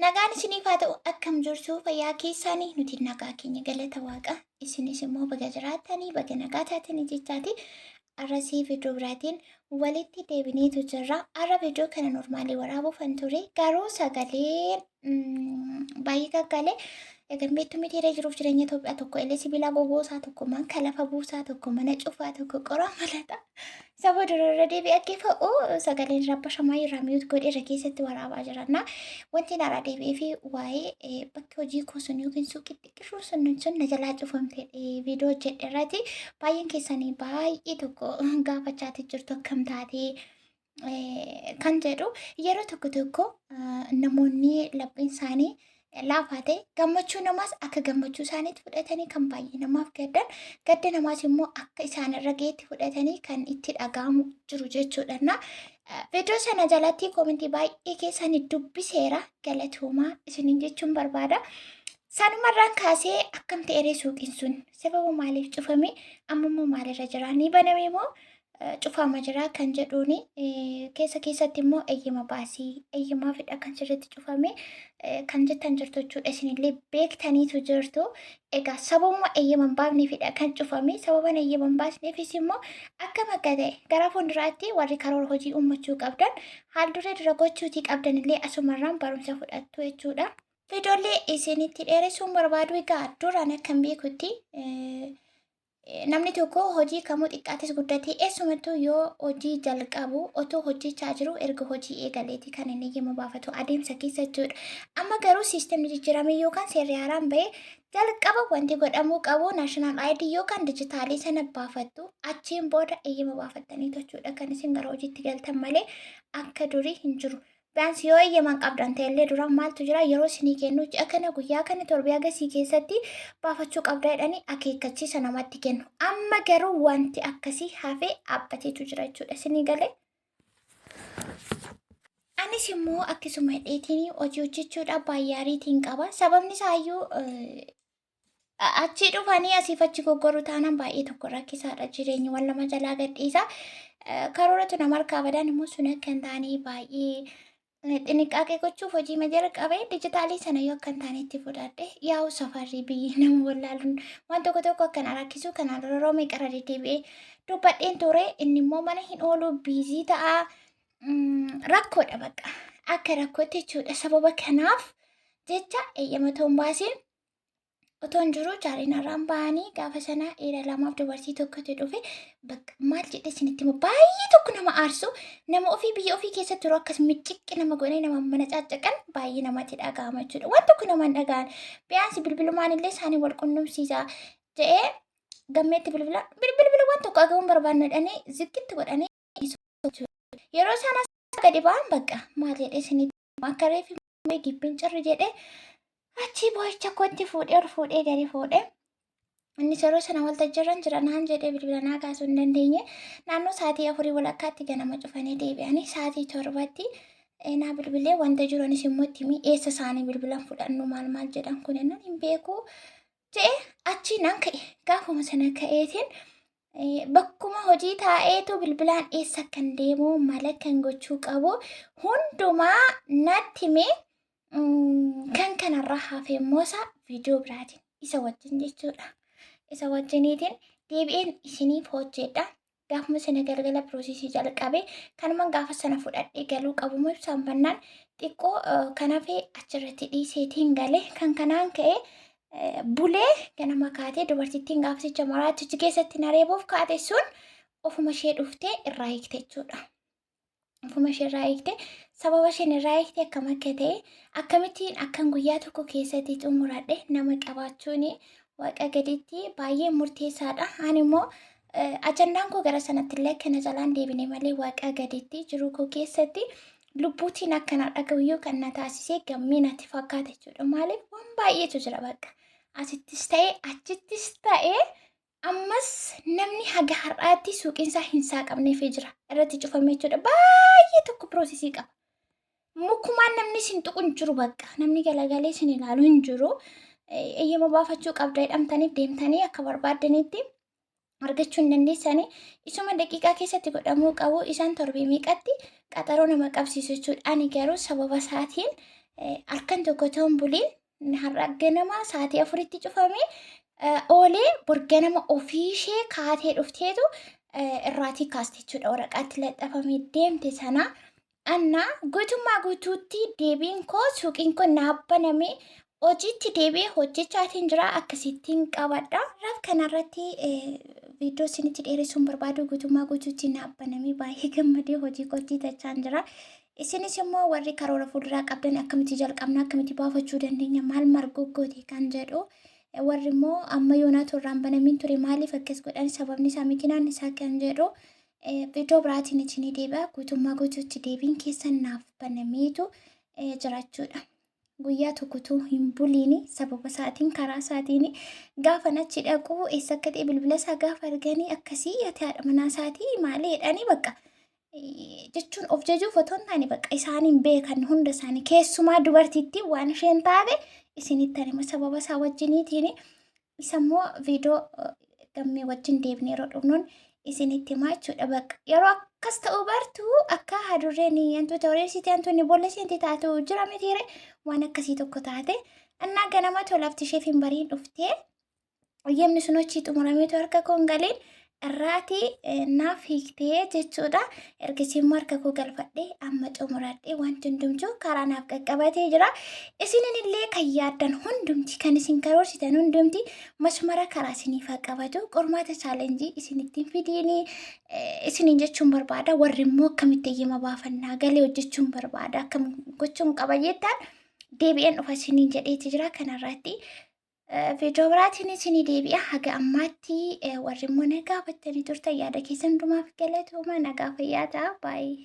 Nagaan isiniif haa ta'u akkam jirtu fayyaa keessaanii nuti nagaa keenya galata waaqa isinis immoo baga jiraattanii baga nagaa taatanii jechaati arrasii viidiyoo biraatiin walitti deebineetu jirra. Arra viidiyoo kana normaalii waraabuufan ture garuu sagaleen baay'ee gaggaalee egan beektu mitiiree jiruuf jireenya Itoophiyaa tokko illee sibiilaa gogoosaa tokko manka lafa buusaa tokko mana cufaa tokko qoraa malata. Isa booda irra deebi'ee dhaggeeffadhu sagaleen rabbashamaa irraa miyuut godhee irra keessatti waraabaa jiranna. Wanti irraa deebi'ee fi waa'ee bakki hojii koo sun yookiin suuqii xiqqishuu sun sun na jalaa cufamte viidiyoo hojjedhe irratti baay'een keessanii baay'ee tokko gaafachaati jirtu akkam taatee kan jedhu yeroo tokko tokko namoonni lapheen isaanii laafaa ta'e gammachuu namaas akka gammachuu isaaniitti fudhatanii kan baay'ee namaaf gaddan gadda namaas immoo akka isaan irra ga'etti fudhatanii kan itti dhaga'amu jiru jechuudha. Na viidiyoo sana jalatti koomentii baay'ee keessanii dubbiseera galatoomaa isiniin jechuun barbaada. Sanumarraan kaasee akkam ta'eree suuqiin sun sababa maaliif cufame amma immoo maalirra jira ni baname moo cufaama jira kan jedhuuni keessa keessatti immoo eeyyama baasii eeyyamaafidha kan sirriitti cufame kan jettan jirtu jechuudha isinillee beektaniitu jirtu egaa sababuma eeyyama hin baafneefidha kan cufame sababan eeyyama hin baasneefis immoo akkam akka ta'e gara fuulduraatti warri karoora hojii uummachuu qabdan haal duree dura gochuutii qabdanillee asumarraan barumsa fudhattu jechuudha. Viidiyoolee isinitti dheeressuun barbaadu egaa duraan akkan beekutti Namni tokko hojii kamuu xiqqaates guddatee eessumattuu yoo hojii jalqabu otoo hojjechaa jiru erga hojii eegaleeti kan inni eeyyama baafatu adeemsa keessa jechuudha. Amma garuu siistemni jijjiirame yookaan seerri haaraan ba'e jalqaba wanti godhamuu qabu naashinaal ID yookaan dijitaalii sana baafattu achiin booda eeyyama baafattanii jechuudha kan isin gara hojiitti galtan malee akka durii hin jiru. Biyaansi yoo eeyyaman qabdan ta'ellee dura maaltu jira yeroo isinii kennu ji'a kana guyyaa kana torbee hagasii keessatti baafachuu qabda jedhanii akeekkachiisa namatti kennu. Amma garuu wanti akkasii hafee dhaabbateetu jira jechuudha isinii galee. Anis immoo akkasuma hidheetiin hojii hojjechuudhaaf baay'ee ariitiin qaba. Sababni isaayyuu Achii dhufanii asiif achi goggoru taanaan baay'ee tokko rakkisaadha jireenyi waan lama jalaa gadhiisa. Karooratu nama harkaa badaan immoo sun akka hin taane baay'ee xiniqqaaqee gochuuf hojii ma jalqabe dijitaalii sana yoo akka hin taane itti fudhadhe yaa'u safarrii biyyi nama wallaaluun waan tokko tokko akkan rakkisu kanaan dura yeroo meeqarra deddeebi'ee dubbadheen ture inni immoo mana hin oolu biizii ta'a rakkoodha bakka akka rakkootti jechuudha sababa kanaaf jecha eeyyama toon baasiin Otoon jiru jaarreen har'aan ba'anii gaafa sana dhiira lamaaf dubartii tokkotu dhufe bakka maal jedhee isinitti himu baay'ee tokko nama aarsu nama ofii biyya ofii keessatti yeroo akkas micciqqi nama godhee nama mana caaccaqan baay'ee namatti dhaga'ama jechuudha. Waan tokko nama hin dhaga'an biyaansi bilbilumaan illee isaanii wal qunnamsiisa jedhee gammeetti bilbila bilbila waan tokko dhaga'uun barbaannu jedhanii ziqqitti godhanii yeroo isaan as gadi ba'an bakka maal jedhee isinitti himu akka reefi gibbiin cirri jedhee achii boo'icha kootti fuudhee ol fuudhee gadi fuudhee innis yeroo sana waltajjiirran jira naan jedhee bilbila naa kaasuu hin dandeenye naannoo sa'aatii afurii walakkaatti ganama cufanii deebi'anii sa'aatii torbatti naa bilbilee wanta jiru anis immoo itti himi eessa isaanii bilbilan fudhannu maal maal jedhan kun jennaan hin beeku jedhee achii nan ka'e gaafuma sana ka'eetiin Bakkuma hojii taa'eetu bilbilaan eessa akkan deemu maal akkan gochuu qabu hundumaa natti himee kan kanarraa hafe immoo isa viidiyoo biraatiin isa wajjin jechuudha. Isa wajjiniitiin deebi'een isiniif hojjedha. Gaafuma sana galgala piroosesii jalqabe kanuman gaafa sana fudhadhee galuu qabu immoo ibsaan bannaan xiqqoo kan hafe achirratti dhiiseetiin gale kan kanaan ka'e bulee ganama kaatee dubartittiin gaafasicha maraattichi keessatti na reebuuf kaate sun ofuma ishee dhuftee irraa hiikte jechuudha. Ofuma ishee irraa hiikte sababa isheen irraa hiikte akkam akka ta'e akkamittiin akkan guyyaa tokko keessatti xumuradhe nama qabaachuun waaqa gaditti baay'ee murteessaadha. Ani immoo ajandaan koo gara sanatti illee akka na jalaan deebine malee waaqa gaditti jiruu koo keessatti lubbuutiin akka na dhagahuyyuu kan na taasisee gammee natti fakkaata jechuudha. Maaliif waan baay'eetu jira bakka. Asittis ta'e achittis ta'e ammas namni haga har'aatti suuqiinsaa hin saaqamneefii jira. Irratti cufamee jechuudha. Baay'ee tokko piroosesii qaba. Mukumaan namni isin tuqu hin jiru bakka. Namni galagalee isin ilaalu hin jiru. Eeyyama baafachuu qabda jedhamtaniif deemtanii akka barbaaddanitti argachuu hin dandeessani. Isuma daqiiqaa keessatti godhamuu qabu isaan torbee meeqatti qaxaroo nama qabsiisu jechuudha. Ani garuu sababa isaatiin Halkan tokko otoo hin buliin har'a ganama sa'aatii 4tti cufame oolee bor ganama ofiishee kaatee dhufteetu irraatii kaaste jechuudha. Waraqaatti laxxafamee deemte sana. Anna guutummaa guutuutti deebiin koo suuqiin koo naaf banamee hojiitti deebi'ee hojjechaatiin jira akkasittiin qabadha. Har'aaf kanarratti viidiyoo isinitti dheeressuun barbaadu guutummaa guutuutti naaf banamee baay'ee gammadee hojii koo hojjetachaan jira. Isinis immoo warri karoora fuulduraa qabdan akkamitti jalqabna akkamitti baafachuu dandeenya maal margoggoote kan jedhu warri immoo amma yoonaa turraan banamiin ture maaliif akkas godhan sababni isaa mikinaan isaa kan jedhu viidiyoo biraatiin isinii deebi'a guutummaa guutuutti deebiin keessan naaf banameetu jiraachuudha. Guyyaa tokkotu hin buliini sababa isaatiin karaa isaatiin gaafa achi dhaqu eessa akka ta'e bilbila isaa gaafa arganii akkasii ati haadha manaa isaatii maali jedhanii bakka jechuun of jajuuf otoo hin taane bakka isaaniin beekan hunda isaanii keessumaa dubartittii waan isheen taate isinitti anima sababa isaa wajjiniitiin isa immoo viidiyoo gammee wajjin deebinee yeroo dhufnuun isinitti himaa jechuudha bakka yeroo akkas ta'uu bartu akka hadurreen hantuuta horeessite hantuunni boolla seente taatu jira mitiire waan akkasii tokko taate innaa ganama tolafti isheef hin bariin dhuftee Eeyyamni sun hojii xumurameetu harka koon galeen irraati naaf hiiktee jechuudha. Ergasii immoo harka koo galfadhee amma xumuradhee wanti hundumtuu karaa naaf qaqqabatee jira. Isinin illee kan yaaddan hundumti kan isin karoorsitan hundumti masmara karaa isiniif haa qabatu. Qormaata chaalenjii isinittiin fidiini isinin jechuun barbaada. Warri immoo akkamitti eeyyama baafannaa galee hojjechuun barbaada akkam gochuun qaba jettan deebi'een dhufa isiniin jedheeti jira kanarratti. Viidiyoo biraatiin isinii deebi'a. Haga ammaatti warri immoo na gaafattanii turtan yaada keessan hundumaaf galatooma nagaa fayyaa ta'a. Baay'ee.